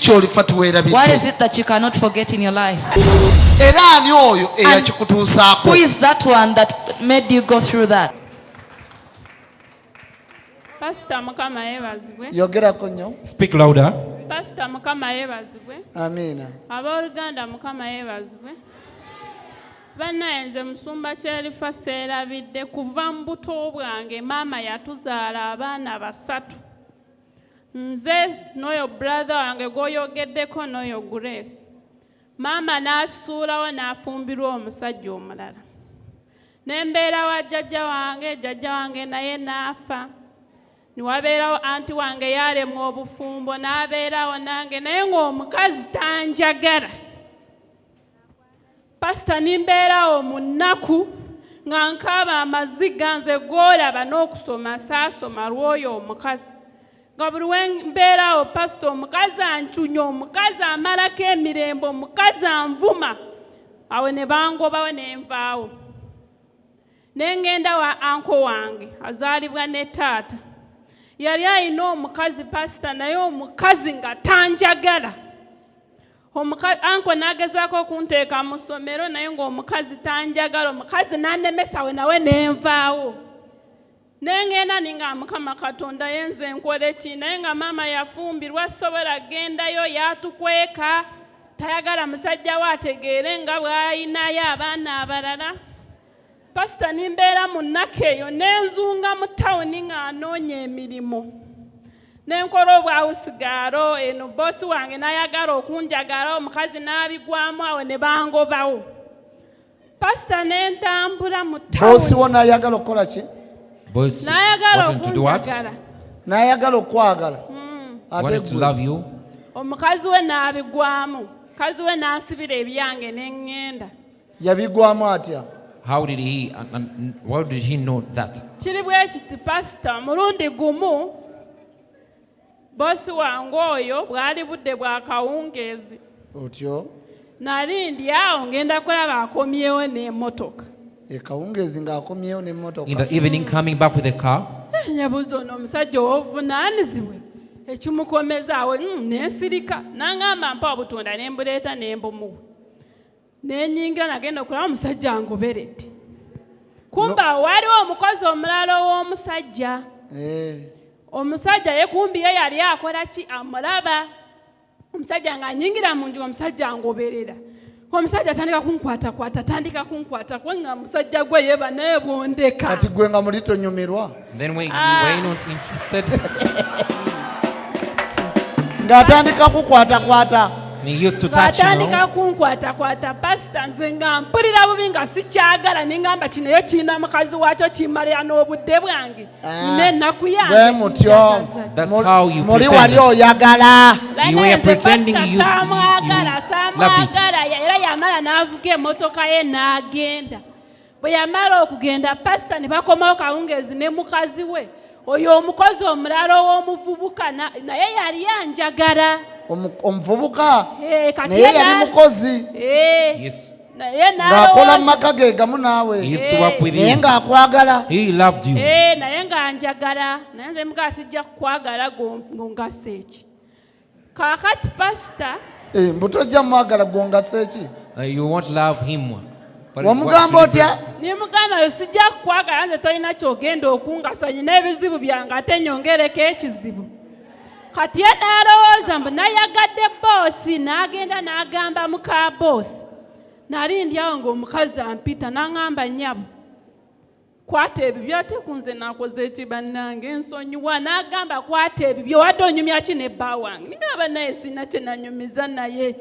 ky'olifa What tiweerabidde? is it that you cannot forget in your life? Era ani oyo eyakikutuusaako? Who is that one that made you go through that? Pasita, Mukama yeebazibwe. Yogerako nnyo. Speak louder. Pasita, Mukama yeebazibwe. Amiina. Abooluganda, Mukama yeebazibwe. Bannaye, nze musumba kyerifa seerabidde kuva mu buto bwange. Maama yatuzaala abaana basatu, nze n'oyo brother wange gw'oyogeddeko n'oyo Grace. Maama n'asuulawo n'afumbirwa omusajja omulala, ne mbeera wa jjajja wange. Jjajja wange naye n'afa, niwabeerawo auntie wange yalemwa obufumbo n'abeerawo nange, naye ng'omukazi tanjagala. Pasita, nimbeerawo mu nnaku nga nkaaba amaziga. Nze gw'olaba n'okusoma saasoma lw'oyo omukazi, nga buli we mbeerawo, pasita, omukazi ancunya, omukazi amalako emirembe, omukazi anvuma. Awo ne bangobawo ne nvaawo ne ŋŋenda wa uncle wange azaalibwa ne taata. Yali alina omukazi, pasita, naye omukazi nga tanjagala. Uncle n'agezaako okunteeka mu ssomero, naye ng'omukazi tanjagala. Omukazi n'annemesa, we nawe nenvaawo nengenda ninga, Mukama Katonda, yenze nkole ki? Naye nga maama yafumbirwa, sobola gendayo, yatukweka, tayagala musajja we ategeere nga bw'ayinayo abaana abalala. Pasita, nimbeera mu nnaku eyo, nenzunga mu tawuni nga anoonya emirimu, nenkola obwa house girl eno. Boss wange n'ayagala okunjagala, omukazi n'abigwamu, awo ne bangobawo. Pasita, nentambula mu Boss tawuni. Wo n'ayagala okukola ki? Boss N'ayagala wanted to do what? okunjagala. N'ayagala okwagala ate Wanted to gwe? love you. Omukazi we n'abigwamu, mukazi we n'ansibira ebyange ne ŋŋenda. Yabigwamu atya? How did he, and how did he know that? Kiri bwe kiti, pasita. Mulundi gumu boss wange oyo, bwali budde bwa kawungeezi. Otyo. Nali ndi awo, ngenda kulaba akomyewo n'emmotoka. Ekawungeezi ng'akomyewo n'emmotoka. In the evening, coming back with a car. Nyabuuza, ono omusajja ow'obuvunaanyizibwe ekimukomezaawo? Nensirika. Nangamba, mpa obutunda, nembuleeta nembumuwa, nenyingira. Nagenda okulaba omusajja angoberedde. Kumbe awo waliwo omukozi omulala ow'omusajja. Omusajja ye kumbi ye yali akola ki? Amulaba omusajja ng'anyingira mu nju, omusajja angoberera. Omusajja atandika kunkwatakwata, atandika kunkwata kwe nga musajja gwe yeba naye bwondeka. Kati gwe nga muli tonyumirwa? Then when Ah. you were not interested, Ng'atandika kukwatakwata. And he used to touch you. Atandika Know? kunkwatakwata, pasita, nze nga mpulira bubi, nga sikyagala. Ningamba, kino kirina mukazi waakyo, kimalira n'obudde bwange. Nina ennaku Bwe yange, mutyo. kinjagaza. That's how you Muli pretend. wali oyagala. You were pretending you Saamwagala. you loved it. Saamwagala. Era yamala n'avuga emmotoka ye n'agenda. Bwe yamala okugenda, pasita, ne bakomawo kawungeezi ne mukazi we oyo omukozi omulala ow'omuvubuka, naye yali anjagala. Omuvubuka? Kati Naye ye yali mukozi? Naye Ng'akola mu n'alowooza maka ge gamu naawe? He used to work with Naye you. ng'akwagala? He loved you. Naye ng'anjagala, naye nze mugaa sijja kukwagala ngongasa eki. Kaakati pasita, Mbu tojja mwagala, gwongasa eki? You won't love him. But Wamugamba what otya? Nimugamba yo sijja kukwagala, nze tolina kyogenda okungasa, nyina ebizibu byange ate nyongereko ekizibu. Kati ye n'alowooza mbu nayagadde boss, n'agenda n'agamba muka boss. Nali ndi awo ng'omukazi ampita, n'aŋŋamba, "Nnyabo, kwata ebibyo." Ate ku nze nakoze eki? Bannange, ensonyiwa. N'agamba, "Kwata ebibyo, wadde onyumya ki ne bba wange?" Nigamba, naye sina kye nanyumiza naye.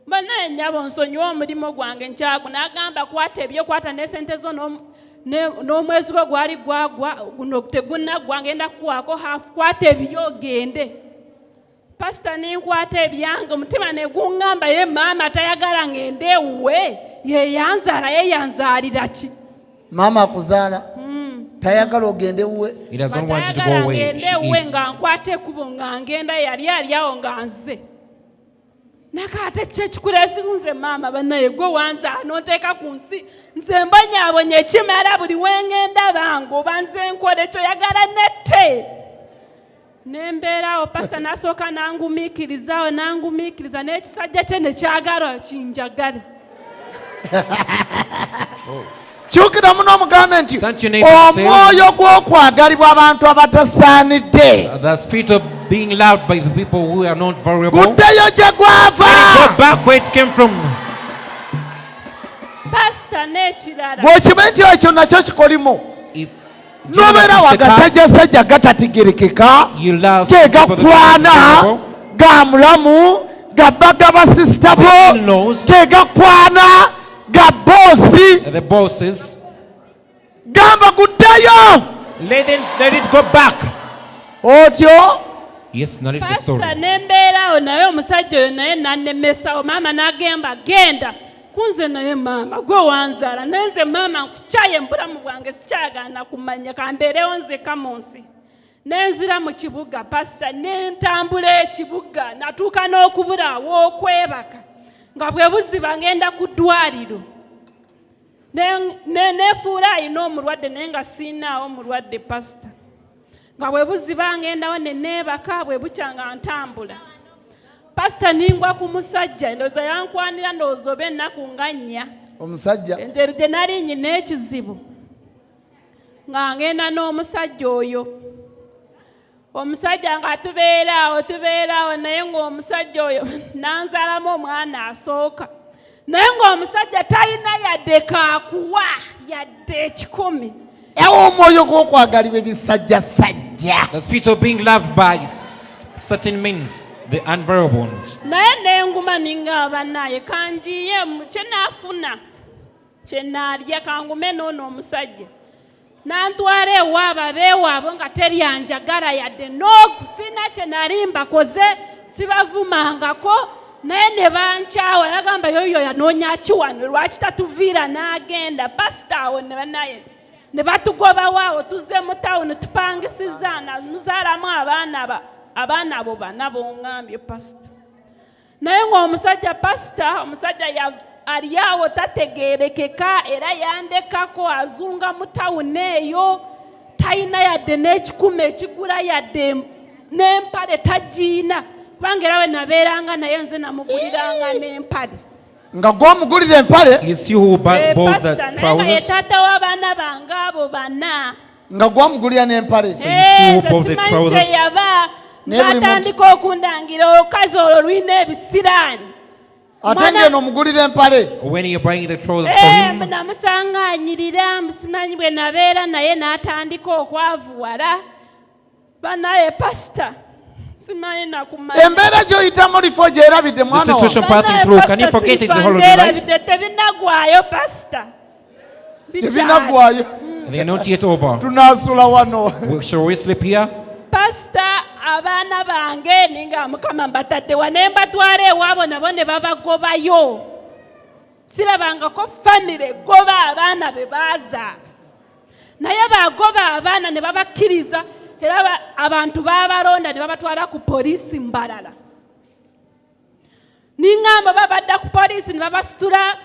"Bannaye nnyabo, nsonyiwa, omulimu gwange nkyagu." N'agamba, "Kwata ebyo, kwata n'esente zo, n'omwezi gwo gwali gwagwa, guno tegunnaggwa, ngenda kukuwaako half. Kwata ebyo ogende." Pasita, nenkwata ebyange, omutima ne guŋŋamba, ye maama tayagala ngende ewuwe, ye yanzaala, ye yanzaalira ki? Maama akuzaala tayagala ogende wuwe? He does not want you to go Batayagala away. ngende She ewuwe. is. Nga nkwata ekkubo nga ngenda, yali ali awo nga nze nakaate ki ekikuleesi nze maama? Bannaye, gwe wanzaala nonteeka ku nsi, nze mbonyaabonya ekimala, buli wengenda bange oba nze nkola ekyo, yagala nette. Ne mbeeraawo pasita n'asooka n'angumiikirizaawo n'angumiikiriza n'ekisajja kye ne kyagala kinjagale. Kyukiramu n'omugambe nti Turn to your neighbor and say, omwoyo gw'okwagalibwa abantu abatasaanidde The spirit of being loved by the people who are not valuable. guddeyo gye gwava. Go back where it came from. Pasita n'ekirala Bw'okimanyi nti ekyo nakyo kikolimo If do you know nobeera that it's a curse? wagasajjasajja gatategerekeka You love ge some people that are not gakwana valuable. ga mulamu gabba gabasisita bo The in-laws. ge gakwana ga boosi The bosses. Gamba guddeyo. Let it go back. Otyo. Yes, narrate the Pasita story. ne mbeeraawo naye omusajja oyo naye nannemesawo maama n'agamba genda kunze naye maama gwe wanzaala naye nze maama nkukyaye mu bulamu bwange sikyagaana kumanya kambeerewo nzeka mu nsi nenzira mu kibuga pasita ne ntambula ekibuga natuuka n'okubula aw'okwebaka nga bwe buziba ngenda ku ddwaliro neefuula ayina omulwadde naye nga siinaawo omulwadde pasita nga bwe buziba ngendawo ne neebaka bwe bukya nga ntambula pasita ningwa ku musajja ndowooza yankwanira ndowooza oba ennaku nga nnya. Omusajja. Nze gye nali nyina ekizibu nga ngenda n'omusajja oyo omusajja nga tubeeraawo tubeeraawo naye ng'omusajja oyo nanzaalamu omwana asooka naye ng'omusajja talina yadde kaakuwa yadde ekikumi. Awo omwoyo gw'okwagalibwa ebisajjasajja. The spirit of being loved by certain means, the unvaluable ones. Naye nenguma ninga bannaaye kanjiye kye naafuna kye naalya kangume n'ono omusajja nantwala ewaabwe abeewaabwe nga teryanjagala yadde n'ogu sirina kye nali mbakoze sibavumangako naye ne bankyawa nagamba yoyo yanoonya ki wano lwaki tatuviira n'agenda pasita awo ne banaye ne batugobawo awo tuzze mu tawuni tupangisizza muzaalamu abaana abo bana bongambye pasita naye ng'omusajja pasita omusajja ali awo tategeerekeka era yandekako azunga mu tawuni eyo talina yadde n'ekikumi ekigula yadde n'empale tagiina kubanga era we nabeeranga naye nze namuguliranga n'empale. Nga gw'omugulira empale. It's you who bought the Pasita naye nga ye trousers. taata w'abaana bange abo bana. Nga gw'omugulira n'empale. So you see who bought the simanyi trousers. kye yaba Naye buli muntu- n'atandika okundangira olukazi olwo lulina ebisiraani. Ate Mwana- ng'eno omugulira empale. When you're buying the trousers for Eh, him, namusanga anyirira simanyi bwe nabeera naye n'atandika okwavuwala banaye pasita simanyi nakumanya. Embeera gy'oyitamu lifo gyerabidde the mwana situation wange. passing through, can you forget it the whole of your life? Ngyerabidde tebinaggwayo pasita. Tebinaggwayo. They are not yet over. Tunaasula wano. Shall we sleep here? Pasita abaana bange ninga mukama mbatadde wa ne mbatwala ewaabo nabo ne babagobayo sirabangako famire goba abaana be baazaala naye bagoba abaana ne babakkiriza era abantu baabalonda ne babatwala ku poliisi mbalala niŋŋamba babadda ku poliisi ne babasitula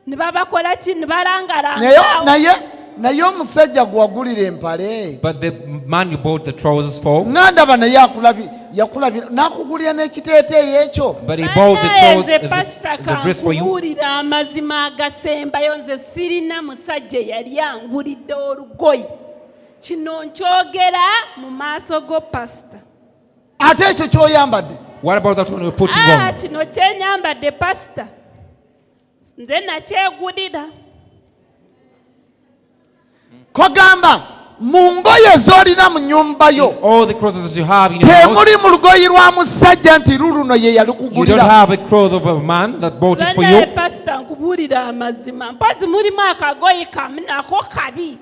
ne babakola ki ne balangalanga. Naye omusajja gwagulira empale. But the man you bought the trousers for, Nga ndaba naye yakulabira n'akugulira n'ekiteeteeyi ekyo. but he bought the Bannange trousers, pasita the dress for you. kankubuulira amazima agasembayo nze sirina musajja eyali angulidde olugoye kino nkyogera mu maaso go pasita. Ate ekyo ky'oyambadde. What about that one you're putting on? Kino kyenyambadde pasita nze nakyegulira. Kogamba mu ngoye z'olina mu nnyumba yo All the clothes that you have in your house, temuli mu lugoyi lwa musajja nti luluno ye you don't yalikugulira. have a cloth of a man that bought it for Banaye you. pasita nkubuulira amazima mpozi mulimu akagoye kamu nako kabi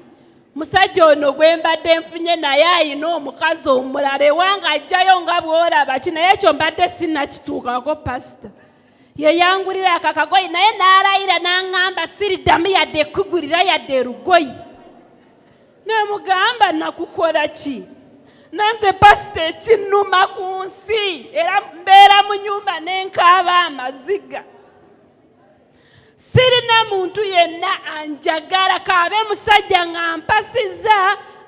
musajja ono gwe mbadde nfunye naye ayina omukazi omulala ewange ajjayo nga bw'olaba ki naye ekyo mbadde sinnakituukako pasita ye yangulira ako akagoye naye n'alayira n'aŋŋamba siriddamu yadde ekkugulira yadde erugoyi ne mugamba nakukola ki nanze pasita ekinnuma ku nsi era mbeera mu nnyumba ne nkaaba amaziga sirina muntu yenna anjagala kaabe musajja nga mpasizza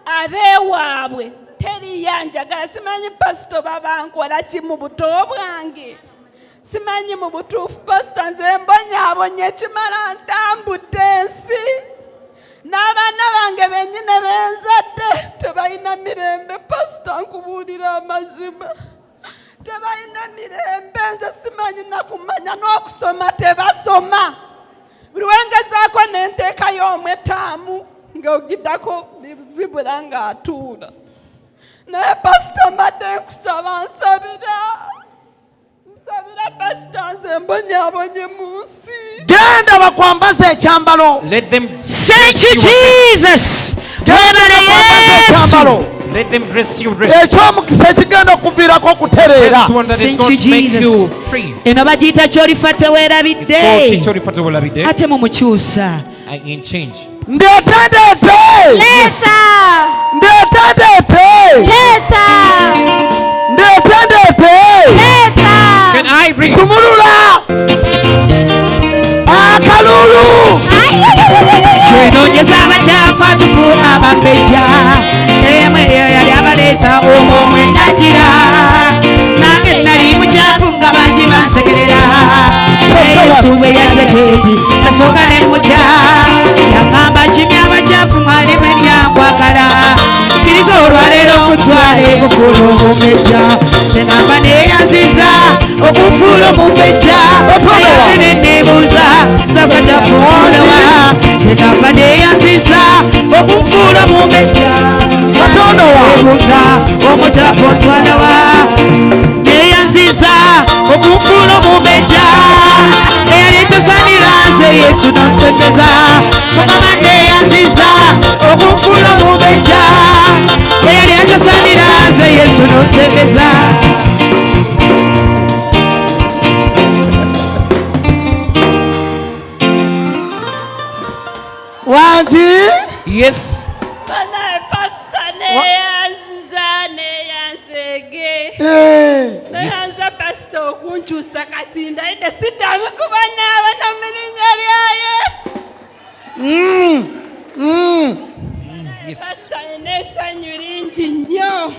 abeewaabwe. Teriyo anjagala, simanyi pasito babankola ki mu buto bwange, simanyi mu butuufu pasita nze mbonyaabonya ekimala, ntambudde ensi n'abaana bange bennyini benzadde tebalina mirembe. Pasita, nkubuulira amazima, tebalina mirembe. Nze simanyi nakumanya n'okusoma tebasoma. Buli wengezaako nenteekayo omwetaamu ng'ogiddako zibula ng'atuula. Naye pasita, mbadde nkusaba, nsabira, nsabira pasita, nze mbonyaabonye mu nsi. Genda bakwambaze ekyambalo. Let them Thank dress you, you. Jesus. Genda Webale bakwambaze Yesu. ekyambalo Let them dress you dress. ekyomukisa ekigenda okuviirako okutereera. This one that is Thank going you, to make Jesus. you free. Eno bagiyita kyolifa It's called teweerabidde. Chichori Patowolabide Ate mumukyusa. and in change. Ndeete, ndeete. Leeta! Ndeete, ndeete. Leeta! Ndeete, ndeete. Leeta! Can I bring Sumulula akalulu. Kyenonyeza abakyafa tufuula abambejja. Emu eyo yali abaleeta omwo mwenagira. Nange nali mukyafu nga bangi bansekerera. Yesu bwe yajja gyendi nasooka ne mutya. Yagamba kimya abakyafu mwali mwenyankwagala. Kkiriza olwaleero nkutwale bufuula omumbejja. Neŋŋamba neeyanziza okufuula omumbejja. Naye ate ne neebuuza nsakatafuulawa. Neŋŋamba neeyanziza okufuula omumbejja. Katonda wange. Neebuuza omukyafu ntwalawa. Neeyanziza okunfuula omumbejja. Eyali tusanira nze Yesu nonsembeza. Mukama neeyanziza okunfuula omumbejja. Eyali atusanira nze Yesu nonsembeza. Wangi. Yes. Banaye pasita, neeyanziza, neeyanzeege. Eh, Neyanza pasita okunkyusa. Kati ndayidde siddamu kuba naabana mu linnya lya Yesu. Yes. Pasita, nina essanyu lingi nnyo.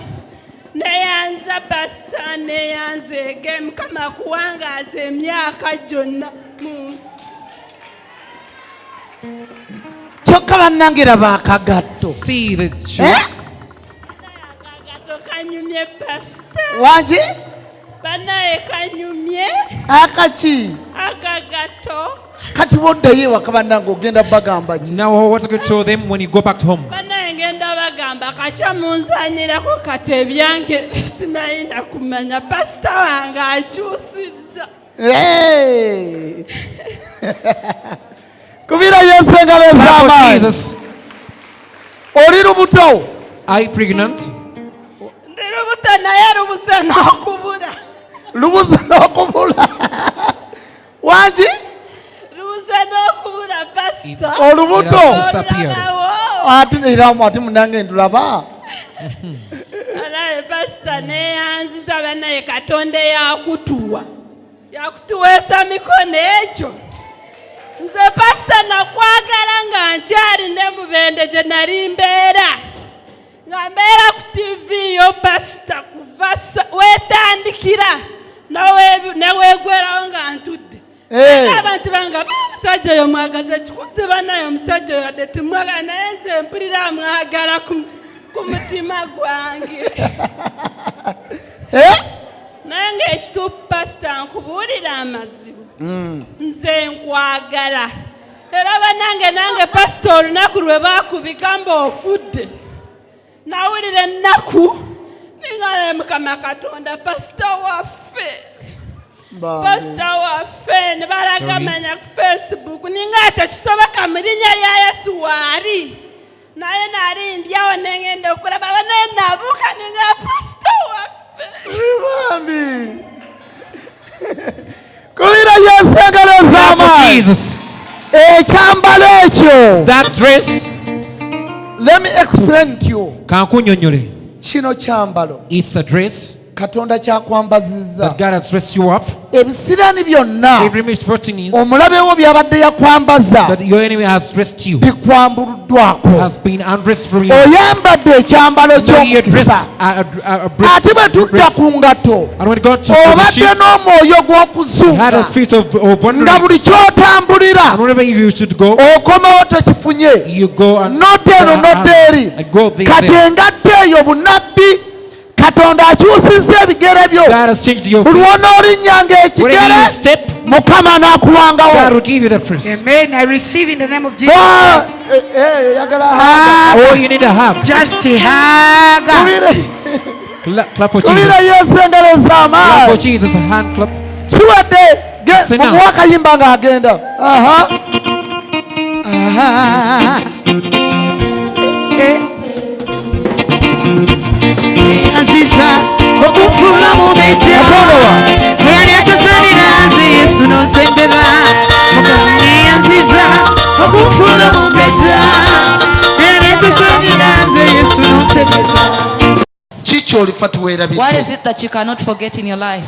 Neyanza pasita, neyanzeege. Mukama kuwangaaza emyaka gyonna mu nsi. Kyokka bannange laba akagatto. See the shoes. Eh? Akagato kanyumye pasita. Wangi. Banaye kanyumye. Akaki? Akagato. Kati bwoddayo ewaka bannange ogenda bagamba ki? Now what to tell them when you go back home? Banaye ngenda bagamba kakya munzanyirako kati ebyange simanyi nakumanya pasita wange akyusizza. Hey! Kubira Yesu engalo Clap for ez'amaanyi. Jesus. Oli lubuto? Are you pregnant? Ndi lubuto naye lubuze n'okubula. Lubuze n'okubula. Wangi. Lubuze n'okubula pasita. Olubuto. It has disappeared. Olulabawo. Ate era ate munange ndulaba. Alaye pasita, neyanziza. Banaye Katonda eyakutuwa yakutuweesa mikono egyo. Nze pasita nakwagala nga nkyali ne mubende gye nali mbeera nga mbeera ku TV yo pasita kuva weetandikira neweegwerawo nga ntudde. Eh. Abantu banga ba omusajja oyo mwagaza kikuze. Banaye omusajja oyo yadde timwagala naye nze mpulira amwagala ku mutima gwange. Eh? Naye ng'ekituufu pasita, nkubuulira amazima, nze nkwagala. Era banange nange pasita olunaku lwe baakubigamba ofudde nawulira ennaku ningala Mukama Katonda pasita waffe. Bambi. Pasita waffe ne balagamanya ku Facebook ninga tekisoboka mu linnya lya Yesu waali naye nali ndyawo nengenda okulaba banaye nabuuka ninga pasita waffe. Bambi. Kubira Yesu engalo Clap for ez'amaanyi. Jesus. Ekyambalo ekyo. That dress. Let me explain to you. Kankunyonyole. Kino kyambalo It's a dress. Katonda kyakwambazizza that God has dressed you up. Ebisirani byonna Every misfortune omulabe wo byabadde yakwambaza that your enemy has dressed you bikwambuluddwako. Has been undressed from you. Oyambadde ekyambalo Now you're dressed, ky'omukisa. Ate bwe tudda dressed. ku ngatto, And when God took the obadde shoes, n'omwoyo you had a gw'okuzunga spirit of nga wandering. buli ky'otambulira And wherever you should go, okomawo tokifunye, you go and nodda eno nodda eri. and go there. Kati There. engatto eyo bunabbi, Katonda akyusizza ebigere byo. God has changed your Buli feet. wonoolinnyanga Wherever ekigere, you step, Mukama God n'akuwangawo. will give you that praise. Amen. I receive in the name of Jesus. Ah, eh, eh, yagala Ah, Oh, you need a hug. just a hug. Clap for kubira Jesus. Yesu engalo Clap for ez'amaanyi. Jesus. A hand clap. Kiwedde. Sit down. Mumuwe akayimba ng'agenda. Aha. Ah. Eh. Aziza okunfuula mubejja. Katonda wa. Eyali atasaanira nze Yesu n'onsembera. Mukama neyanziza okunfuula mubejja. Eyali atasaanira nze Yesu n'onsembeza. Kiki olifa tuweerabidde? What is it that you cannot forget in your life?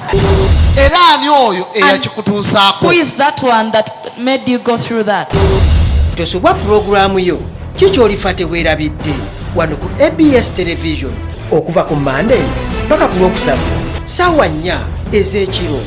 Era ani oyo eyakikutuusaako? Who is that one that made you go through that? Tosubwa pulogulaamu yo Kikyolifa Teweerabidde wano ku ABS Television okuva ku Mande paka ku Lwokusatu saawa 4 ez'ekiro.